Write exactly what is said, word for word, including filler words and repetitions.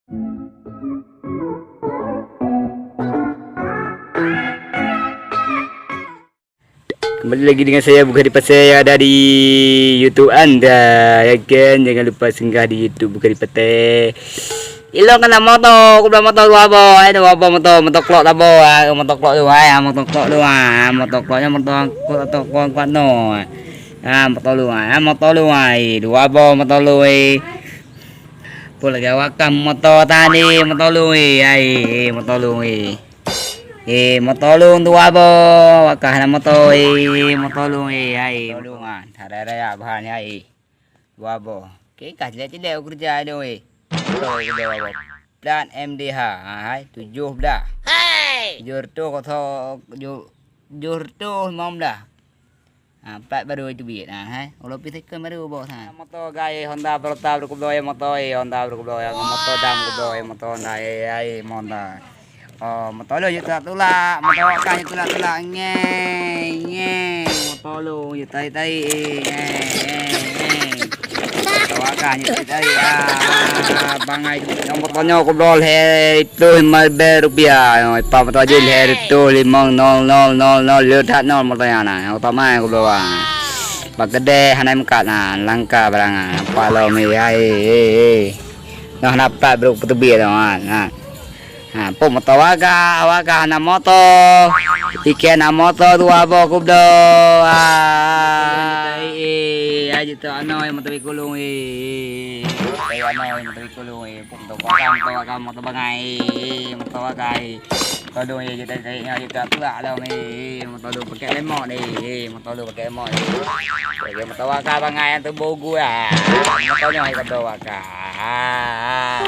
Kembali lagi dengan saya, Bukan di Pasai, yang ada di YouTube anda. Ya kan? Jangan lupa singgah di YouTube Bukan di Pasai. Ilong kena moto, kubloe moto dua boh, eh, dua boh moto, moto klok saboh, ah, moto klok dua, ah, moto klok dua, ah, moto kloknya moto kuat, moto kuat, kuat no. Ah, moto lu, ah, moto lu, ah, eh, dua boh moto lu, eh. Peue lagèe wakah moto tadi, moto lu, eh, ai, eh, moto lu, eh. Eh, moto lu dua boh, wakah na moto, eh, moto lu, eh, ai, moto lu, ah, raya-raya bahan, ai. Dua boh. Oke, kah cilek-cilek keureuja nyoe, weh. Beutôi keudeh dua boh. Plat M D H, ha, hai, tujoh blah. Tujoh reutôh kosong, tujoh, tujoh reutôh limong blah. Ha, plat baru teubiet, ha, hai. Uroe pih second baru boh, ha. Moto gai Honda Prota beurukubloe moto, eh, Honda beurukubloe, moto dam kubloe, moto Honda, eh, ai, Honda. Oh, moto lôn jeuet tulak-tulak, moto wakah jeuet tulak-tulak, ngeng, ngeng, moto lôn jeuet tarik-tarik, eh, ngeng, ngeng, ngeng. Moto wakah jeuet tarik-tarik, ah, bangai. Nyang moto nyoe kubloe lhèe reutôh limong ribèe rupiah, oh, ipa moto jih lhèe reutôh limong nol nol nol nol, le that nol moto nyan na, nyang utama kubloe, ah. Bak keudè hana meukat na, langka barang, ah, apa lom, eh, ai, eh, eh. Noh na plat brôk peuteubiet lom, ah, na. Ha, peue moto wakah, wakah na moto. Ikèe na moto dua boh kubloe. Ah. Eh, eh, aja tu ano yang moto ikulung, eh. Eh, ano yang moto ikulung, eh. Peue moto wakah, moto wakah, moto bangai, eh. Moto wakah, eh. Moto dong, eh, jita, jita, jita, jita, tulak lom, eh. Moto dong pakai lemot, eh. Moto dong pakai lemot, eh. Oke, moto wakah bangai yang tu bogu, ah. Moto nyoe, moto wakah. Ah.